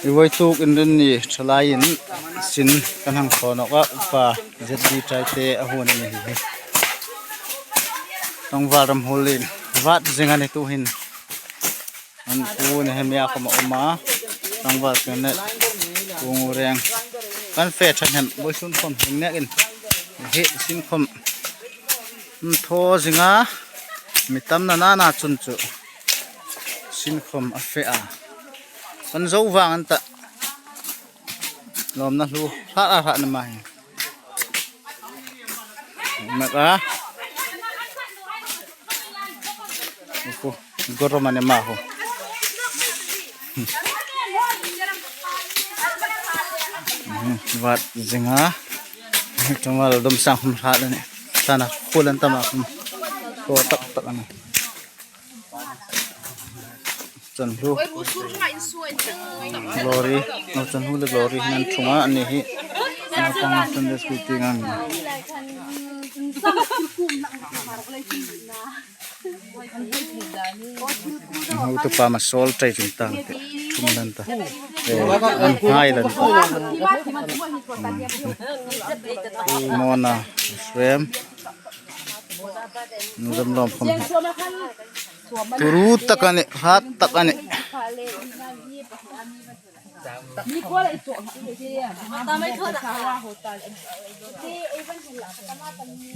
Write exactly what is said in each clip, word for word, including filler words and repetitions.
I voi tuk in rin ni thalai in sin kan hang thaw nawk a, upa Z B Taite a hun a ni hi. Tlangval ram hul in vat zing a ni tu hin. An pu ni hemia khom a um a. Tlangval kan ne kung reng. Kan fe than hem voi sun khom hing nek in. Hi sin khom. Thaw zing a. Mi tam na na na chun chu. Sin khom a fe a. Kan zo vang an ta. Lawmna hlu hla a hla na ma hi. Mek a. Uhu, gorom a ni ma hu. Vat zing a. Tlangval dom sang hum hla le ni. Sana khulan tama hum. Ko tak tak a ni. Chan hlu. Glory, no chan hlu le Glory nan thunga an ni hi. Naupang Sunday school tieng ang. Hotupa ma sawl trai tum tang te. Thung lan ta. Eh, an hnai lan ta. Mona, Frame. Nudam lawm khom. Turu tak a ni, hat tak a ni.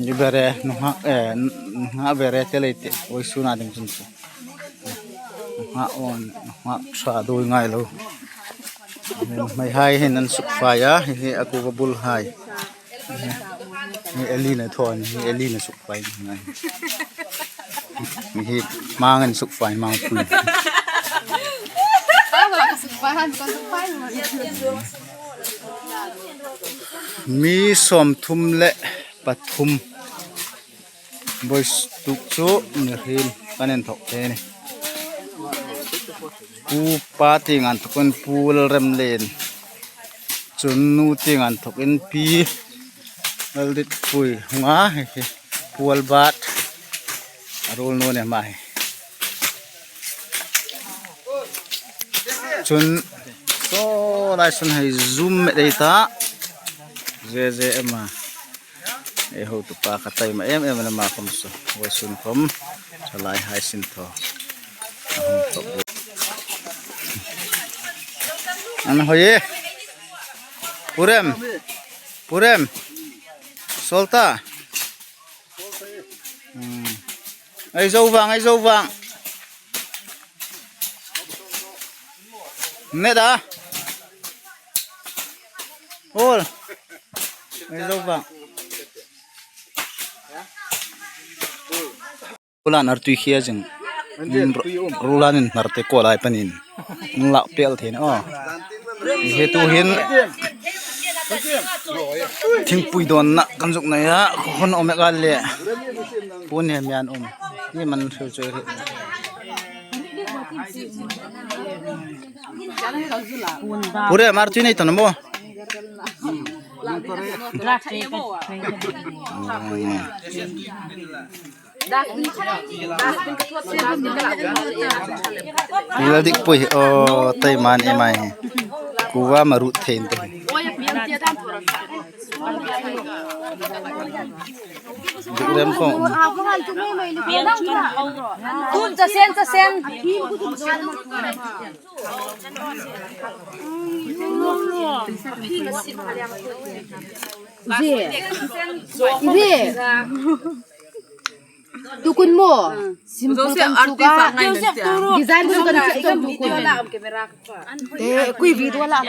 Ni bere, nunghak, eh, nunghak bere te lei te, oi suna ding chun chu. Nunghak on, nunghak sa dui ngai lo. Mai hai hin an suk fai a, hi a ku va bul hai. Hi Elina thon, hi Elina suk fai ngai. Hi mangan suk fai mang pui. Mi sawmthum le pathum. Boys tuk chu mi hrim kan en thok te ni. Pu pa tieng an thokin Pu Lalremlen. Chun nu tieng an thokin Pi Lalditpui hunga hi hi Pu Albert. A ruol nu ni ma hi. Chun saw lai sun hai zoom met ei ta. Ze ze ema. Ei hotupa ka taima em em na ma khom saw. Voi sun khom. Thalai hai sin thaw. An hoi e. Purem. Purem. Solta. Hmm. Ei zo vang, ei zo vang. Ne da. Hol. Ei zo vang. Kulan artui khia jing. Rulan in narte ko lai panin. Lak pel thin o. He tu hin. Thingpui donna kan zuk nei a, khon om e ka le. Pun he mian um. Ni man thil choi ri. Pure mar chui nei tan mo. Pila dik pui o tai man e mai. Kuwa maru thein te. Dik rem ko. Tum cha sen cha sen. Zi. Zi. Tukun mo. Simple kan suka. Design suka na chak tukun. Te kui video la.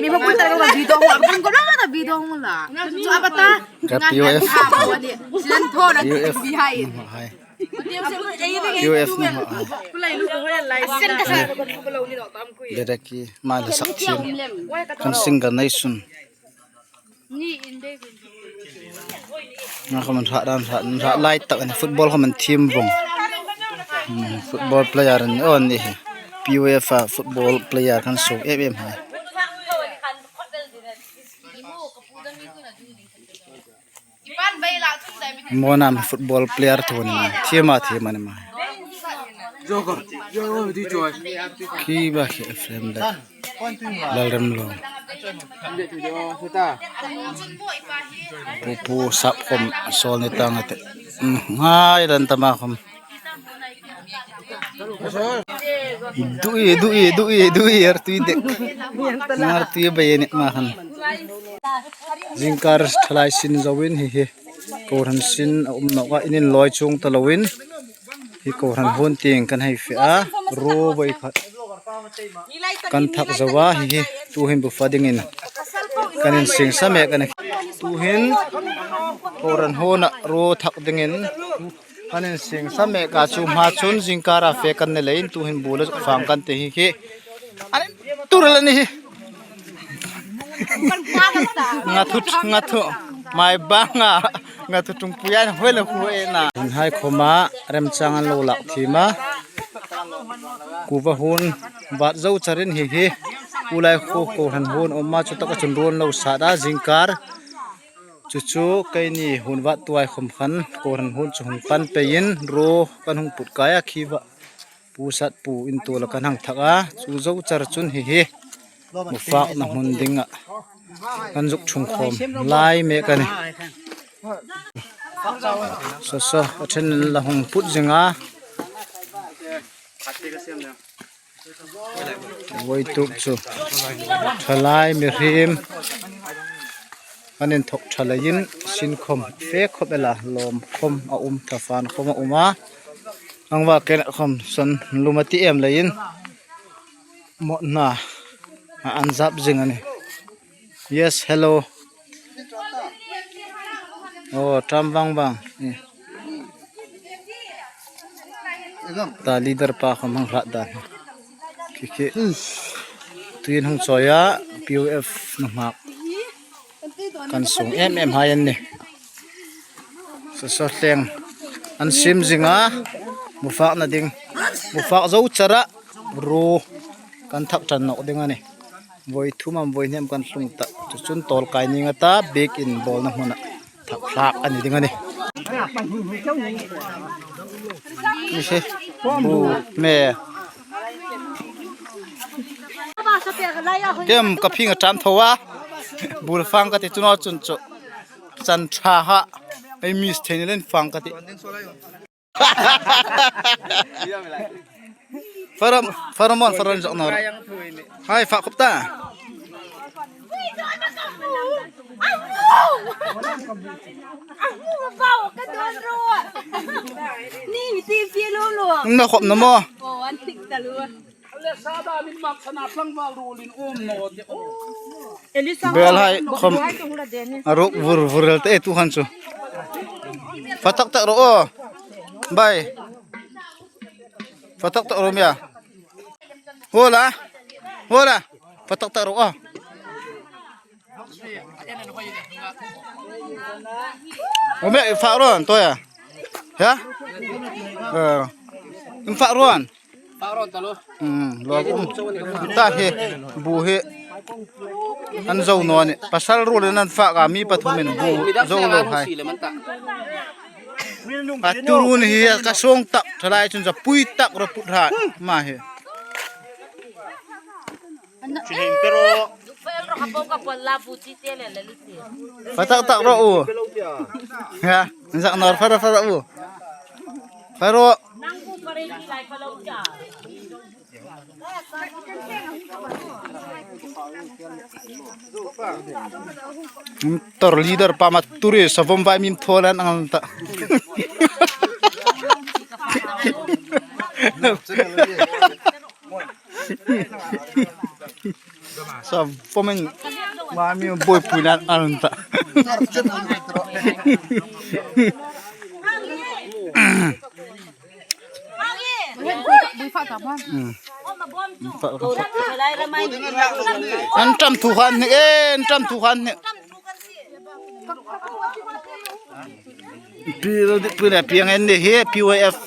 Mi ma kun ta ka video mo, kun ko na video mo la. So abata. Ka P O F. Silan tho na. P O F. Behind. Hai. P O F na ha. Dedaki, ma la sak thiem. Kan singer nei sun. Nga ka man hra dan hra, hra lai tak ni football ka man thiem vong. Hmm, football player ni on ni hi. P O F a football player kan so em em hai. Mo nam football player tho ni ma. Thiem a thiem a ni ma. Khi ba khi F M da. Lalremlawng. Pu pu sap khom sol ni tang ate. Ngai ran tama khom. Dui, dui, dui, dui, artui dek. Artui bai ni ma khan. Zingkar thalai sin zoin hi hi. Kohran sin a um nawk a, in inlawi chuong ta loin. Hi kohran huon tieng kan hei fe a, ruo voi khat kan thak zo a, hi hi tuhin bu fa dingin kan insing sa mek a nih. Tuhin kohran huona ruo thak dingin kan insing sa mek a, chu hma chun zingkara fe kan ni leiin tuhin bu la zuk fang kan ti hi hi. An tur la ni hi. Nga thu, nga thu. Mai banga nga thu tung puyan hoi la khu e na. Hai khoma remchang an lo lak thima. Kuva hun vat zo charin hi hi. Ulai khu kohran hun oma chu taka chun ruon lo sa da zingkar. Chu chu keini hun vat tuai khom khan kohran hun chu hung pan peiin ruo kan hung put kai a khi va. Pu sat pu in tu la kan hang thak a, chu zo char chun hi hi. Mu fak na hmun ding a. Kan zuk chung khom lai mek a nih. So so, a then la hung put zing a. Voi tuk chu. Thalai mihriem. Kan inthok tha leiin sin khom fe khop el a, lawm khom a um, thafan khom a um a. Ang va ken khom son lum a ti em leiin. Mo na. A an zap zing a nih. Yes, hello. Oh, tam vang vang. Eh. Ta leader pa khom hang hrat dan. Khi khi. Tuin hung choi a, P O F nunghak. Kan sung em em hai an nih. So so thleng. An sim zing a, mu fak na ding. Mu fak zo chara, ruo. Kan thak ṭan nawk ding a nih. Voi thum am voi hni am kan tlung ta. Chu chun tawl kai ning a ta, biek in bawlna hmuna thak thlak a ni ding a nih. Ni se. Bu me. Kem ka phing a ṭam tho a. Bul fang ka ti chu naw chun chu. Chan ṭha ha. Ei miss thei ni leiin fang ka ti. Farom, farom on, farom zok nor. Hai, fa khop ta. Ni ti pi lo lo. Na khop na mo. Ko an tik ta lo. Bel hai khom. A ruk vur vur el te tu han chu. Fa tak tak ro o. Bai. Fa tak tak ro mia. Hola. Hola. Fa tak tak ro o. O me fa ro an to ya. Ya? Eh. Fa ro an. Fa ro an ta lo. Hmm, lo um. Ta hi, bu hi. An zo naw ni. Pasal ruolin an fak a, mi pathumin bu zo lo hai. A tu ruo ni hi ka song tak, thalai chun za pui tak ro put ha. Ma hi. Fa tak tak ro u. Ya, zak nor fa ro fa ro u. Fa ro. Tor leader pa ma turi sa vom vai mim tholan ang ta. Sa fomin mami boy puinan alun ta. Hmm. An ṭam thu khan ni, eh, an ṭam thu khan ni. Pi lo di pi na pi ang en ni hi P Y F.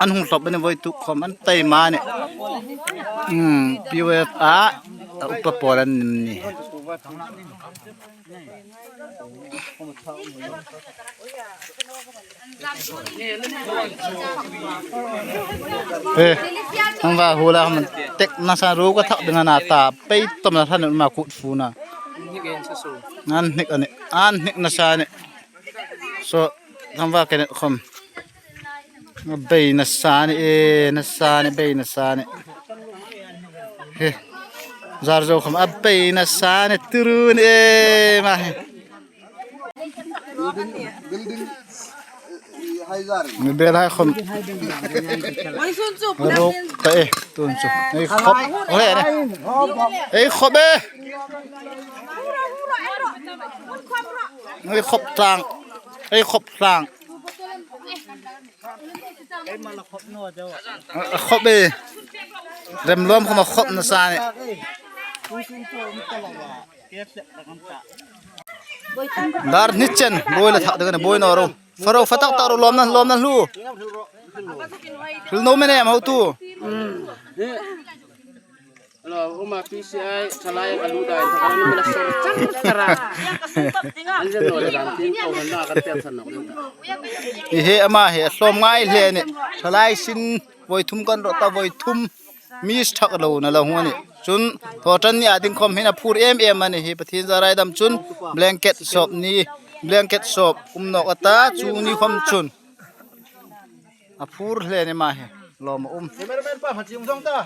An hung hlawp ni voi tu khom an tai ma ni. Hmm, P Y F a, a upa pawl an ni. E, ang va hula man tek nasa ro ka thak ding a na ta, pei tom na than ma kut fu na. An hnik a nih, an hnik nasa a nih. So, ang va kenet khom. Bei nasa a nih, e, nasa a nih, bei nasa a nih. He. Zar zo khom, a bei nasa a nih, turu a nih, e, ma he. Mi bel hai khom. Ruk ta e, tun chu. Ei khop, ole ne. Ei khop e. Ei khop tlang. Ei khop tlang. Khop e. Rem lom khom khop nasa a nih. Dar ni chen, boi la thak ding a nih, boi naw ro. Faro, fa tak tak ro, lom nan, lom nan hlu. Hlu no mene am hotu. Hello, uma P C I, thalai ka lu dai, ka lu la sar chang sara. An jen lo le dan tin ko han na ka tel san no. I he ama he, hlawm ngai hle a nih. Thalai sin, voi thum kan rawt ta, voi thum. Miss thak lo na la hung a nih. Chun, thaw tan ni a ding khom hin a phur em em a nih hi. Pathien zara ei dam chun, blanket sop ni, blanket sop um nawk a ta, chu ni khom chun. A phur hle a nih ma he, lawm a um. Cameraman pa, pha chieng zong ta.